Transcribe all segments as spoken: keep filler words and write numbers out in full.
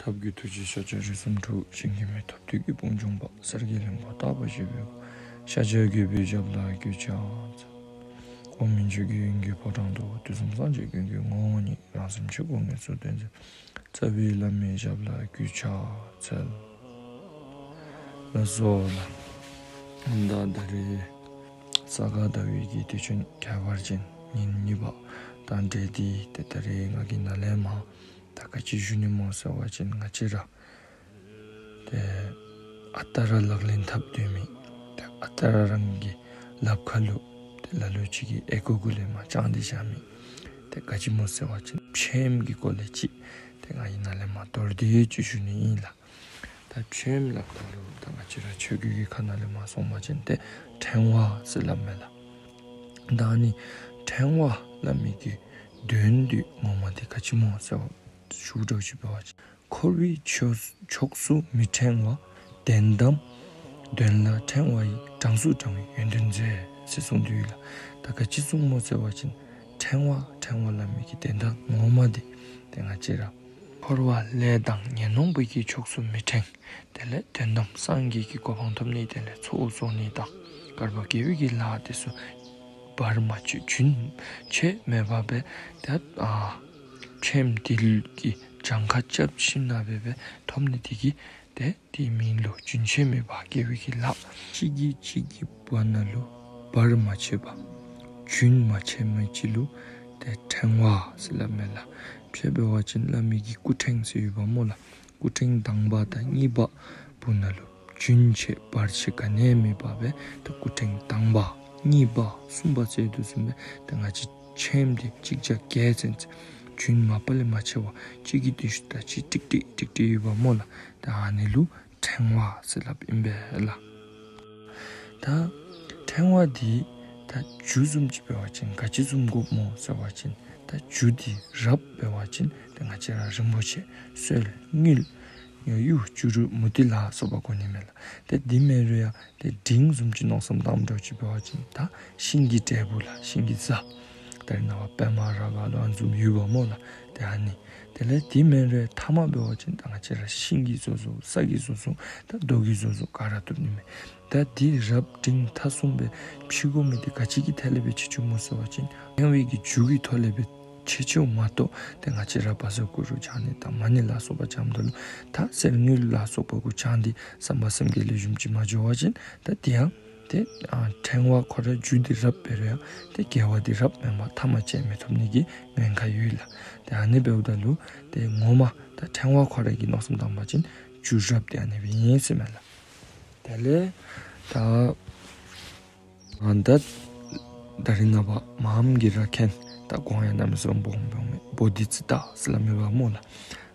སྟོབས་ཀྱི་ཐུགས་རྗེས་ཤཱཀྱ་རིགས་གསུམ་འཁྲུགས། ཞིང་གི་མེ་ཐོབ་བདུད་ཀྱི་དཔུང་འཇོམས་པ། གསེར་གྱི་ལྷུན་པོ་རྟག་པར་བཞད་པའི་སྐུ། ཤཱཀྱ་དགྱེས་པའི་ཞབས་ལ་གུས་ཕྱག་འཚལ། འོག་མིན་ཆོས་ཀྱི་དབྱིངས་ཀྱི་ཕོ་བྲང་དུ། དུས་གསུམ་སངས་རྒྱས་ཀུན་གྱི་ངོ་བོ་ཉིད། རང་སེམས་ཆོས་སྐུ་དངོས་སུ་སྟོན་མཛད། རྩ་བའི་བླ་མའི་ཞབས་ལ་གུས་ཕྱག་འཚལ། ལགས་སོ་ལགས། ད་ད་རེས་ས་ག་ཟླ་བའི་གི་དུས་ཆེན་ཁྱད་པར་ཅན་ཉིན་གཉིས་པ་དང་འབྲེལ་ཏེ། དེ་ད་རེས་ང་གི་ནང་ལས་མ་ད་ག་ཅི་ཞུ་ནི་མོ་ཟེར་བ་ཅིན། ང་བཅས་ར་དེ་ཨ་རྟག་ར་ལག་ལེན་འཐབ་སྡོད་མི། དེ་ཨ་རྟག་ར་རང་གི་ལག་པ་ལུ་དེ་ལ་ལུ་ཅིག་གི་ཨེ་ཀོ་གུ་ལས་མ་བཅངས་ཏེ་བཞག་མི། དེ་ག་ཅི་མོ་ཟེར་བ་ཅིན་ཕྱེངམ་གི་སྐོར་ལས་ཅིག་དེ་ང་གི་ནང་ལས་མ་མདོར་བསྡུས་ཅིག་ཞུ་ནི་ཨིན་ལགས། ད་ཕྱེངམ་ལབ་ད་ལུ་ད་ང་བཅས་ར་ཆོས་བརྒྱུད་ཀྱི་ཁ་ནང་ལས་མ་སོང་བ་ཅིན་དེ་ཕྲེང་བ་ཟེར་ལབ་མས་ལགས། ད་ནི་ཕྲེང་བ་ལབ་མི་གི་དོན་དེ་ངོ་མ་དེ་ག་ཅི་མོ་ཟེར་བ་ཞུ་འགྲོ་ཅིག་འབད་བ་ཅིན། འཁོར་བའི་ཕྱོགས་ཕྱོགས་སུ་མི་འཕྲེང་བ། དོན་དམ་དོན་ལ་འཕྲེང་བ་ཡི། གྲངས་སུ་བགྲང་བའི་ཡོན་ཏན་མཛོད། ཟེར་གསུངས་ཏེ་ཡོད་ལགས། ད་ག་ཅི་གསུངས་མོ་ཟེར་བ་ཅིན་ཕྲེང་བ་ཕྲེང་བ་ལབ་མི་གི་དོན་དག་ངོ་མ་དེ་དེ་ང་བཅས་ར་འཁོར་བ་ལས་དང་ཉོན་མོངས་པའི་གི་ཕྱོགས་སུ་མི་འཕྲེང་། དེ་ལས་དོན་དམ་སངས་རྒྱས་ཀྱི་གོ་འཕང་ཐོབ་ནི་དེ་ལས་ཚོགས་རྫོགས་ནི་དང་དཀར་པོ་དགེ་བའི་གི་ལྷ་དེ་ཚུ་བར་མ་ཆད་རྒྱུན་ཆད་མེད་པ་སྦེ་ད་ཨ་ཕྱེངམ་དེ་ལུ་གི་གྱངས་ཁ་རྐྱབ་ཞིནམ་ལས་སྦེ་ཐོབ་ནི་དེ་གིས་དེ་དེའི་མིང་ལུ་རྒྱུན་ཆད་མེད་པ་དགེ་བའི་གི་ལྷ། གཅིག་གིས་གཅིག་གི་བར་ན་ལུ་བར་མ་ཆད་པ་རྒྱུན་མ་ཆད་མི་ཅིག་ལུ་དེ་ཕྲེང་བ་ཟེར་ལབ་མས་ལགས། ཕྱེངམ་འབད་བ་ཅིན་བླ་མའི་གི་སྐུ་ཕྲེང་ཟེར་ཡོདཔ་མོ་ལགས། སྐུ་ཕྲེང་དང་པ་དང་གཉིས་པ་བར་ན་ལུ་རྒྱུན་ཆད་བར་ཆད་ག་ནི་མེད་པ་སྦེ་ད་སྐུ་ཕྲེང་དང་པ་གཉིས་པ་གསུམ་པ་ཟེར་དོ་བཟུམ་སྦེ་ད་ང་བཅས་ཕྱེངམ་དེ་གཅིག་བརྒྱ་བརྒྱད་ཙམ་ཙམ་རྒྱུན་མ་པ་ལས་མ་ཆད་པར་གཅིག་གི་དོན་ཤུལ་ད་གཅིག་ཀྲིག་ཀྲི་ཀྲིག་ཀྲི་ཡོདཔ་མོ་ལགས། ད་ཨ་ནི་ལུ་ཕྲེང་བ་ཟེར་ལབ་ཨིན་པས་ལགས། ད་ཕྲེང་བ་འདི་ད་རྒྱུ་བཟུམ་ཅིག་འབད་བ་ཅིན་ག་ཅི་བཟུམ་དགོཔ་མོ་ཟེར་བ་ཅིན་ད་རྒྱུ་འདི་རབ་འབད་བ་ཅིན་ད་ང་བཅས་ར་རིན་པོ་ཆེ་སོལ་དངུལ་གཡུ་བྱུ་རུ་མུ་ཏིག་ལ་སོགས་པ་དགོ་ནི་མས་ལགས། ད་འདི་མེན་རུང་ཡང་ད་འབྲིང་བཟུམ་ཅིག་མནོ་བསམ་བཏངམ་འདྲཝ་ཅིག་འབད་བ་ཅིན་ད་ཤིང་གི་འབྲས་བུ་ལགས། ཤིང་གི་རྫ། ད་རེས་ནངས་པ་པདྨ་རཱ་ག་ལོ་ཨ་ནི་བཟུམ་ཡོདཔ་མོ་ལགས། ད་ཨ་ནི་དེ་ལས་འདི་མེན་རུང་ཐ་མ་འབད་བ་ཅིན་ད་ང་བཅས་ར་ཤིང་གིས་བཟོ་བཟོ་ས་གིས་བཟོ་བཟོ་ད་རྡོ་གིས་བཟོ་བཟོ་ག་ར་བཏུབ་ནི་མས། ད་འདི་རབ་འབྲིང་ཐ་གསུམ་སྦེ་ཕྱེ་དགོ་མི་འདི་ག་ཅི་གི་ཐད་ལས་སྦེ་ཕྱེ་བཅུག་མོ་ཟེར་བ་ཅིན་ཕྲེང་བའི་གི་རྒྱུ་གི་ཐོག་ལས་སྦེ་ཕྱེ་བཅུགཔ་མ་གཏོགས་ད་ང་བཅས་ར་བཛྲ་གུ་རུ་བགྱང་ནི་དང་མ་ཎི་ལ་སོགས་པ་བགྱངམ་ད་ལུ་ད་གསེར་དངུལ་ལ་སོགས་པ་གུ་བགྱང་སྟེ་བསམ་པ་སེམས་བསྐྱེད་ལེགས་ཤོམ་ཅིག་མ་འབྱོར་བ་ཅིན་ད་དེ་ཡང་དེ་ཨ་ཕྲེང་བ་ཁོ་རའི་རྒྱུ་འདི་རབ་འབད་རུང་ཡང་དེ་དགེ་བ་འདི་རབ་མེན་པར་ཐ་མ་ཅིག་མི་ཐོབ་ནི་གི་ཉེན་ཁ་ཡོད་ལགས། དེ་ཨ་ནི་འབདཝ་ད་ལུ་དེ་ངོ་མ་ད་ཕྲེང་བ་ཁོ་ར་གི་མནོ་བསམ་བཏང་བ་ཅིན་རྒྱུ་རབ་དེ་ཨ་ནི་སྦེ་ཨིན་ཟེར་མས་ལགས། དེ་ལས་ད་ཨ་ད་ད་རེས་ནངས་པ་མངམ་གིས་ར་མཁྱེན། ད་གོང་ཡང་གནམ་མེད་ས་མེད་སྦོམ་སྦེ་འོང་མི་བོ་དྷི་ཙིཏྟ་ཟེར་སླབ་མས་པ་མོ་ལགས།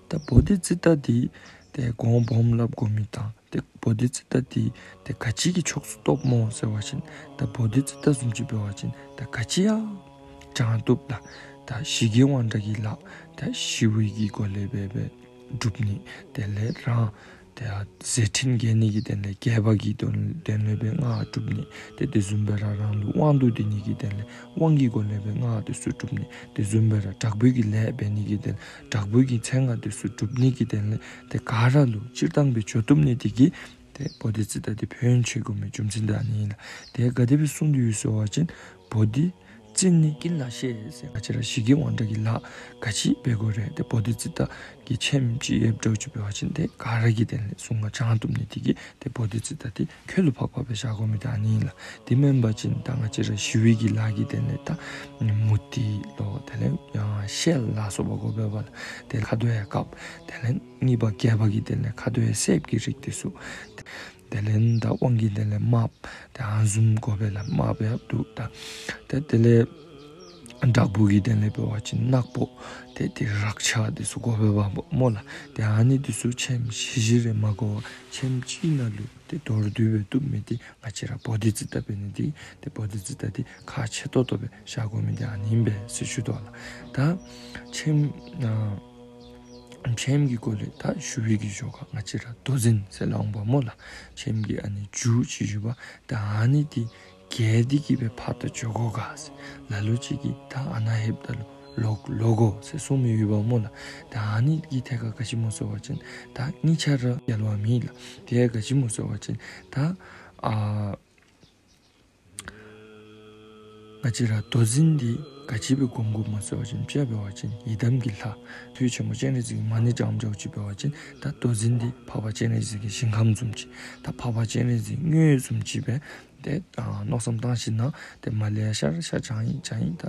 ད་བོ་དྷི་ཙིཏྟ་འདི་དེ་གོང་སྦོམ་སླབ་དགོ་མི་དང་དེ་བོ་དྷི་ཙིཏྟ་འདི་དེ་ག་ཅི་གི་ཕྱོགས་སུ་གཏོགསཔ་མོ་ཟེར་བ་ཅིན་ད་བོ་དྷི་ཙིཏྟ་བཟུམ་ཅིག་འབད་བ་ཅིན་ད་ག་ཅི་ཡང་བགྱང་བཏུབ་ལགས། ད་ཞི་རྒྱས་དབང་དྲག་གི་ལཱ་ད་ཞི་བའི་གི་སྒོ་ལས་སྦེ་སྦེ་སྒྲུབ་ནི། དེ་ལས་རང་དེ་མཛད་འཕྲིན་རྒྱས་ནི་གི་དོན་ལས་རྒྱས་པ་གི་དོན་དོན་ལས་སྦེ་སྔགས་སྒྲུབ་ནི། དེ་དེ་བཟུམ་སྦེ་ར་རང་ལུ་དབང་དུ་བསྡུ་ནི་གི་དོན་ལས་དབང་གི་སྒོ་ལས་སྦེ་སྔགས་དེ་ཚུ་སྒྲུབ་ནི། དེ་བཟུམ་སྦེ་ར་དྲག་པོའི་གི་ལས་འབད་ནི་གི་དོན་དྲག་པོའི་གི་མཚན་སྔགས་དེ་ཚུ་སྒྲུབ་ནི་གི་དོན་ལས་དེ་ག་ར་ལུ་སྤྱིར་བཏང་སྦེ་འགྱོ་བཏུབ་ནི་དེ་གིས་དེ་བོ་དྷི་ཙིཏྟ་དེ་ཕན་ཡོན་ཆེ་དགོ་མི་རྒྱུ་མཚན་དེ་ཨ་ནི་ཨིན་ལགས། དེ་ག་དེ་སྦེ་གསུངས་ཏེ་ཡོད་ཟེར་བ་ཅིན་བོ་དྷི་ཙིཏྟ་ནི་ཀུན་ལ་ཤེས་ཟེར། ང་བཅས་ར་ཞི་རྒྱས་དབང་དྲག་གི་ལཱ་ག་ཅི་འབད་དགོ་རུང་དེ་བོ་དྷི་ཙིཏྟ་གི་ཕྱེངམ་ཅིག་ཡོདཔ་འདྲཝ་ཅིག་འབད་བ་ཅིན་དེ་ག་ར་གི་དོན་ལས་གསུང་ང་བགྱང་བཏུབ་ནི་དེ་གིས་དེ་བོ་དྷི་ཙིཏྟ་དེ་ཁྱད་དུ་འཕགས་པ་སྦེ་བཞག་དགོ་མི་དེ་ཨ་ནི་ཨིན་ལགས། དེ་མེན་པ་ཅིན་ད་ང་བཅས་ར་ཞི་བའི་གི་ལཱ་གི་དོན་ལས་ད་མུ་ཏིག་ལོ་དེ་ལས་ཡང་ཤེལ་ལ་སོགས་པ་དགོ་པས་པ་ལགས། དེ་ཁ་དོག་ཡང་དཀརཔོ། དེ་ལས་གཉིས་པ་རྒྱས་པ་གི་དོན་ལས་ཁ་དོག་ཡང་སེརཔོ་གི་རིགས་དེ་ཚུ། དེ་ལས་ད་དབང་གི་དོན་ལས་དམརཔོ་དེ་ཨ་ནི་བཟུམ་དགོ་པས་ལགས། དམརཔོ་ཡང་འདུག། ད་དེ་དེ་ལས་དྲག་པོ་གི་དོན་ལས་འབད་བ་ཅིན་ནག་པོ་དེ་དེ་རཀྵ་དེ་ཚུ་དགོ་པས་པ་མོ་ལགས། དེ་ཨ་ནི་དེ་ཚུ་ཕྱེངམ་བཞི་བཞི་རེ་མ་དགོ་པར་ཕྱེངམ་གཅིག་ནང་ལུ་དེ་མདོར་བསྡུས་སྦེ་བཏུབ་མི་དེ་ང་བཅས་ར་བོ་དྷི་ཙིཏྟ་འབད་ནི་དེ་དེ་བོ་དྷི་ཙིཏྟ་དེ་ཁག་ཆེ་ཏོག་ཏོ་སྦེ་བཞག་དགོ་མི་དེ་ཨ་ནི་ཨིན་པས་ཟེར་ཞུ་དོ་ལགས། ད་ཕྱེངམ་ཨ་ཕྱེངམ་གི་སྐོར་ལས་ད་ཞུ་བའི་གི་ཞོར་ཁར་ང་བཅས་ར་མདོ་འཛིན་ཟེར་སླབ་འོང་པ་མོ་ལགས། ཕྱེངམ་གི་ཨ་ནི་རྒྱུ་ཅིག་ཞུ་བ། ད་ཨ་ནི་དེ་གལ་ཏེ་གིས་སྦེ་ཕར་ད་འགྱོ་དགོ་ག་ཟེར་ལ་ལུ་ཅིག་གིས་ད་ཨ་ནཱ་ལྷོདཔ་ད་ལུ་ ལོག་ལོག་གོ་ཟེར་གསུངས་མི་ཡོད་པ་མོ་ལ། ད་ཨ་ནི་གི་ཐད་ཀ་ག་ཅི་མོ་ཟེར་བ་ཅིན་ད་གཉིས་ཆ་ར་རྒྱལ་བ་མི་ལ། དེ་ག་ཅི་མོ་ཟེར་བ་ཅིན་ད་ཨ། ང་བཅས་ར་མདོ་འཛིན་འདི་ག་ཅི་སྦེ་སྒོམ་དགོཔ་སྨོ་ཟེར་བ་ཅིན་དཔྱེ་འབད་བ་ཅིན་ཡི་དམ་གྱི་ལྷ་ཐུགས་རྗེ་ཆེན་པོ་སྤྱན་རས་གཟིགས་མ་ཎི་བགྲངམ་བགྲངམ་ཅིག་འབད་བ་ཅིན་ད་མདོ་འཛིན་འདི་འཕགས་པ་སྤྱན་རས་གཟིགས་ཀྱི་ཞིང་ཁམས་བཟུམ་ཅིག། ད་འཕགས་པ་སྤྱན་རས་གཟིགས་དངོས་བཟུམ་ཅིག་སྦེ་ཏེ་ཨ་མནོ་བསམ་བཏང་ཞིནམ་ལས་ཏེ་མར་ལས་ཡར་ཤར་ཤར་བགྲང་ཡི་བགྲང་ཡི། ད་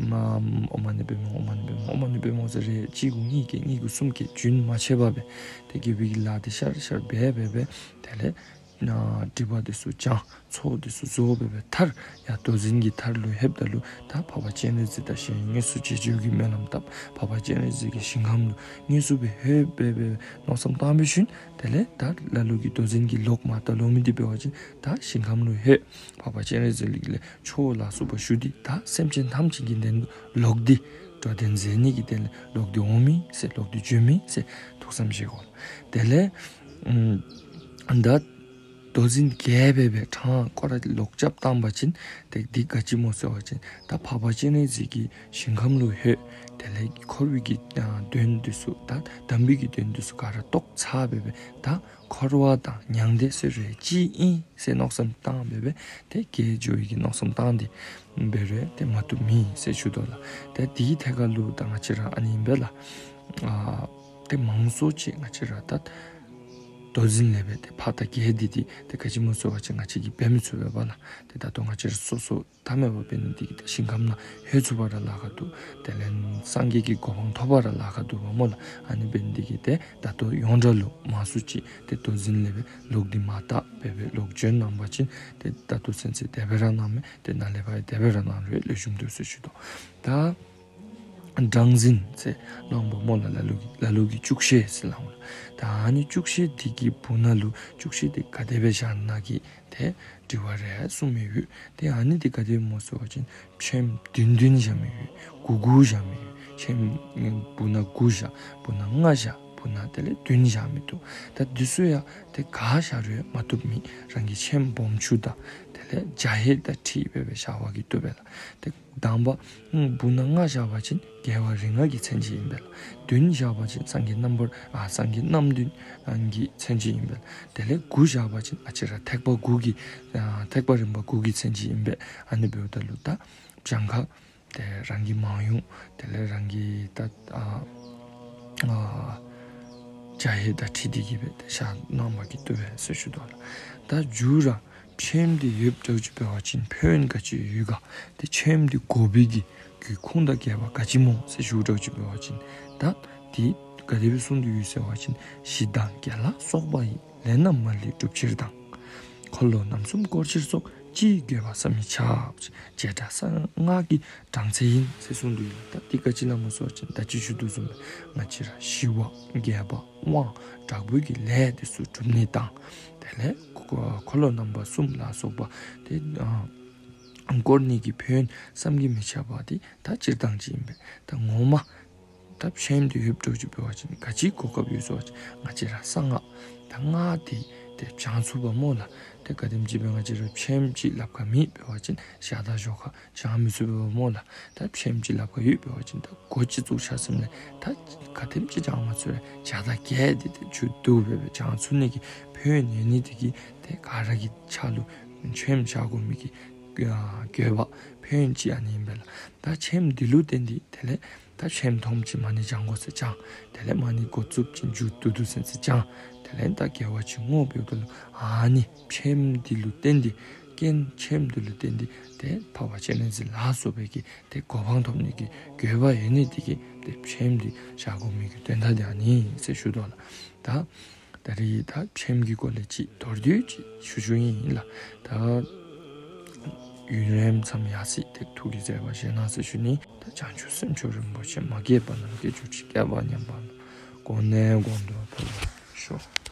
མ་ཨོཾ་མ་ཎི་པདྨེ་ཧཱུྃ། ཨོཾ་མ་ཎི་པདྨེ་ཧཱུྃ། ཨོཾ་མ་ཎི་པདྨེ་ཧཱུྃ་ཟེར་རེ་གཅིག་གུ་གཉིས་བརྒྱད་གཉིས་གུ་གསུམ་བརྒྱད་རྒྱུན་མ་ཆད་པར་སྦེ་ཏེ་དགེ་བའི་གི་ལཱ་འདི་ཤར་ཤར་འབད་འབད་འབད་དེ་ལས་ཨ་སྒྲིབ་པ་འདི་ཚུ་སྦྱང་། ཚོགས་འདི་ཚུ་རྫོགས་འབད་འབད་མཐར་ཡང་མདོ་འཛིན་གྱི་མཐར་ལུ་ལྷོདཔ་ད་ལུ་ད་འཕགས་པ་སྤྱན་རས་གཟིགས་དང་གཞན་དངོས་སུ་མཇལ་བར་གྱུར་གྱི་སྨོན་ལམ་བཏབ། འཕགས་པ་སྤྱན་རས་གཟིགས་ཀྱི་ཞིང་ཁམས་ལུ་དངོས་སུ་སྦེ་ལྷོད་འབད་འབད་མནོ་བསམ་བཏང་འབད་ཞིནམ་དེ་ལས་ད་ལ་ལུ་གིས་མདོ་འཛིན་གྱི་ལོག་མ་ད་ལོག་མི་འདི་འབད་བ་ཅིན་ད་ཞིང་ཁམས་ལུ་ལྷོད། འཕགས་པ་སྤྱན་རས་གཟིགས་ལུ་གི་ལས་ཆོས་ལ་སོགས་པ་ཞུ་སྟེ་ད་སེམས་ཅན་ཐམས་ཅད་ཀྱི་དོན་དུ་ལོག་སྟེ་འགྲོ་དོན་མཛད་ནི་གི་དོན་ལས་ལོག་སྟེ་འོང་མི་ཟེར་ལོག་སྟེ་འབྱོན་མི་ཟེར་ཐུགས་བསམ་བཞེས་དགོ། དེ་ལས་ཨམ་ད་མདོ་འཛིན་རྒྱས་འབད་འབད་གྲངས་སྐོར་ར་ལོག་རྐྱབ་བཏང་པ་ཅིན་ཏེ་འདི་ག་ཅི་སྨོ་ཟེར་བ་ཅིན་ད་འཕགས་པ་སྤྱན་རས་གཟིགས་ཀྱི་ཞིང་ཁམས་ལུ་ལྷོད། དེ་ལས་འཁོར་བའི་གི་ཨ་དོན་འདི་ཚུ་ད་དམ་པའི་གི་དོན་འདི་ཚུ་ག་ར་རྟོགས་ཚར་འབད་འབད་ད་འཁོར་བ་དང་མྱང་འདས་ཟེར་རུང་ཅིག་ཨིན་ཟེར་མནོ་བསམ་བཏང་འབད་འབད་ཏེ་རྒྱས་འགྱོ་བའི་གི་མནོ་བསམ་བཏང་སྟེ་འབད་རུང་ཏེ་མ་བཏུབ་མེད་ཟེར་ཞུ་དོ་ལགས། ཏེ་དེའི་ཐད་ཁར་ལུ་ད་ང་བཅས་ར་ཨ་ནི་ཨིན་པས་ལགས། ཨ་ཏེ་མང་ཤོས་ཅིག་ང་བཅས་ར་ད་མདོ་འཛིན་ལས་འབད་དེ་ཕར་ད་རྒྱས་འདི་འདི་ཏེ་ག་ཅི་སྨོ་ཟེར་བ་ཅིན་ང་བཅས་ཀྱིས་འབད་མི་ཚུགས་པས་པ་ལགས། ཏེ་ད་ལྟོ་ང་བཅས་ར་སོ་སོ་ཐ་མལ་པ་འབད་ནི་འདི་གིས་ཏེ་ཞིང་ཁམས་ནང་ལྷོད་ཚུགས་པ་ར་ལཱ་ཁག་འདུག། དེ་ལས་སངས་རྒྱས་ཀྱི་གོ་འཕང་ཐོབ་པ་ར་ལཱ་ཁག་འདུག་པ་སྨོ་ལགས། ཨ་ནི་འབད་ནི་འདི་གིས་ཏེ་ད་ལྟོ་ཡོངས་གྲགས་ལུ་མང་ཤོས་ཅིག་ཏེ་མདོ་འཛིན་ལས་འབད་ལོག་སྟེ་མ་ད་འབད་འབད་ལོག་འབྱོན་གནང་པ་ཅིན་ཏེ་ད་ལྟོ་ཚུན་ཚོད་དེ་སྦེ་ར་གནང་མས། ཏེ་ནཱ་ལས་ཕར་ཡང་དེ་སྦེ་ར་གནང་རུང་ལེགས་ཤོམ་འདུག་ཟེར་ཞུ་དོ། ད་སྦྲང་འཛིན་ཟེར་སླབ་པ་སྨོ་ལགས། ལ་ལུ་གིས་ལ་ལུ་གིས་བཅུ་གཤེད་ཟེར་སླབ་པ་ལགས། ད་ཨ་ནི་བཅུ་གཤེད་འདི་གི་སྦུག་ན་ལུ་བཅུ་གཤེད་འདི་ག་དེ་སྦེ་བཞག་ན་གི་ཏེ་དྲི་བ་རེ་གསུངས་མི་ཡོད། ཏེ་ཨ་ནི་འདི་ག་དེ་སྨོ་ཟེར་བ་ཅིན་ཕྱེངམ་བདུན་བདུན་བཞག་མི་ཡོད། དགུ་དགུ་བཞག་མི་ཡོད། ཕྱེངམ་སྦུག་ན་དགུ་བཞག། སྦུག་ན་ལྔ་བཞག། སྦུག་ན་དེ་ལས་བདུན་བཞག་མི་བཏུབ། ད་འདི་ཚུ་ཡང་ཏེ་ག་བཞག་རུང་མ་བཏུབ་མེད། རང་གི་ཕྱེངམ་སྦོམ་ཆུང་དང་དེ་ལས་བྱ་ཧེ་དང་འཁྲིལ་འབད་འབད་བཞག་པ་གིས་བཏུབ་པས་ལགས། ཏེ་དང་པ་སྦུག་ན་ལྔ་བཞག་པ་ཅིན་རྒྱལ་བ་རིགས་ལྔ་གི་མཚན་ཅིག་ཨིན་པས་ལགས། བདུན་བཞག་པ་ཅིན་སངས་རྒྱས་རྣམ་པར་ཨ་སངས་རྒྱས་རྣམ་བདུན་གྱི་མཚན་ཅིག་ཨིན་པས་ལགས། དེ་ལས་དགུ་བཞག་པ་ཅིན་ང་བཅས་ར་ཐེག་པ་དགུ་གི་ཨ་ཐེག་པ་རིམ་པ་དགུ་གི་མཚན་ཅིག་ཨིན་པས། ཨ་ནི་འབདཝ་ད་ལུ་ད་གྱངས་ཁ་ཏེ་རང་གི་མང་ཡུང་དེ་ལས་རང་གི་ད་ཨ་ཨ་བྱ་ཧེ་དང་འཁྲིལ་ཏེ་གིས་འབད་དེ་བཞག་གནང་བ་གིས་བཏུབ་པས་ཟེར་ཞུ་དོ་ལགས། ད་མཇུག་ར་ཕྱེངམ་འདི་ཡོདཔ་འདྲཝ་ཅིག་འབད་བ་ཅིན་ཕན་ཡོན་ག་ཅི་ཡོད་ག། ཏེ་ཕྱེངམ་འདི་དགོ་པའི་གི་གི་ཁུངས་དང་རྒྱས་པ་ག་ཅི་སྨོ་ཟེར་ཞུཝ་འདྲཝ་ཅིག་འབད་བ་ཅིན་ད་འདི་ག་དེ་སྦེ་གསུངས་ཏེ་ཡོད་ཟེར་བ་ཅིན་ཞི་དང་དགེ་ལ་སོགས་པ་ཡི། ལས་རྣམས་མ་ལུས་འགྲུབ་ཕྱིར་དང་། འཁོར་ལོ་རྣམ་གསུམ་བསྐོར་ཕྱིར་སོགས། ཅི་ཡིས་དགོས་པ་བསམ་མི་ཁྱབ། བྱེ་བྲག་གསང་སྔགས་ཀྱི་གྲངས་ཚད་ཡིན་ཟེར་གསུངས་ཏེ་ཡོད་ལགས། ད་འདི་ག་ཅི་ལ་སྨོ་ཟེར་བ་ཅིན་ད་ཅི་ཞུ་དོ་བཟུམ་སྦེ་ང་བཅས་ར་ཞི་བ་རྒྱས་པ་དབང་དྲག་པོའི་གི་ལས་འདི་ཚུ་སྒྲུབ་ནི་དང་དེ་ལས་འཁོར་ལོ་རྣམ་པ་གསུམ་ལ་སོགས་པ་དེ་ཨ་བསྐོར་ནི་གི་ཕན་ཡོན་བསམ་གྱིས་མི་ཁྱབ་པ་དེ་ད་སྤྱིར་བཏང་ཅིག་ཨིན་པས། ད་ངོ་མ་ད་ཕྱེངམ་འདི་ཡོདཔ་འདྲཝ་ཅིག་འབད་བ་ཅིན་ག་ཅི་གོ་སྐབས་ཡོད་ཟེར་བ་ཅིན་ང་བཅས་ར་གསང་སྔགས་ད་སྔགས་འདི་ཏེ་སྦྱང་ཚུགས་པ་སྨོ་ལགས། ཏེ་ག་དེམ་ཅིག་སྦེ་ང་བཅས་ར་ཕྱེངམ་ཅིག་ལགཔ་ཁར་མེད་འབད་བ་ཅིན་ཞག་དང་ཞོགས་ཁ་སྦྱང་མི་ཚུགས་པས་པ་སྨོ་ལགས། ད་ཕྱེངམ་ཅིག་ལགཔ་ཁར་ཡོད་འབད་བ་ཅིན་ད་སྒོ་ཅིག་བཙུགས་ཆ་ཟེར་ནི་ད་ག་དེམ་ཅིག་སྦྱང་མ་ཚུགས་རུང་ཞག་དང་བརྒྱད་འདི་ཏེ་མཇུག་བསྡུ་འབད་འབད་སྦྱང་ཚུགས་ནི་གི་ཕན་ཡོན་ཡོད་ནི་འདི་གིས་ཏེ་ག་ར་གི་ཕྱག་ལུ་ཕྱེངམ་བཞག་དགོ་མི་གི་དགོས་པ་ཕན་ཡོན་ཅིག་ཨ་ནི་ཨིན་པས་ལགས། ད་ཕྱེངམ་འདི་ལུ་བརྟེན་ཏེ་དེ་ལས་ད་ཕྱེངམ་མཐོངམ་ཅིག་མ་ཎི་བགྲང་དགོ་ཟེར་བགྲང་། དེ་ལས་མ་ཎི་འགོ་བཙུགསཔ་ཅིག་མཇུག་བསྡུ་དོ་ཟེར་ཚེ་བགྲང་། དེ་ལས་ད་དགེ་བ་ཅིག་བསྔོ་འབདཝ་ད་ལུ་ཨ་ནི་ཕྱེངམ་འདི་ལུ་བརྟེན་ཏེ་རྐྱེན་ཕྱེངམ་འདི་ལུ་བརྟེན་ཏེ་ཏེ་འཕགས་པ་སྤྱན་རས་གཟིགས་ལ་སོགས་པའི་གི་ཏེ་གོ་འཕང་ཐོབ་ནི་གི་དགོས་པ་ཡོད་ནི་འདི་གིས་ཏེ་ཕྱེངམ་འདི་བཞག་དགོ་མི་གི་དོན་དག་འདི་ཨ་ནི་ཨིན་ཟེར་ཞུ་དོ་ལགས། ད་ད་རེས་ད་ཕྱེངམ་གི་སྐོར་ལས་ཅིག་མདོར་བསྡུས་ཅིག་ཞུ་ཞུཝ་ཨིན་ལགས། ད་ཡུན་རིངམོ་ཙམ་ཡར་སོང་སྟེ་ཐུགས་ཀྱི་བརྩེ་བ་བཞེས་གནང་ཟེར་ཞུ་ནི། ད་བྱང་ཆུབ་སེམས་མཆོག་རིན་པོ་ཆེ་མ་སྐྱེས་པ་རྣམས་སྐྱེ་གྱུར་ཅིག། སྐྱེས་པ་ཉམས་པ་རྣམས་གོང་ནས་གོང་དུ་འཕེལ་བར་ཤོག།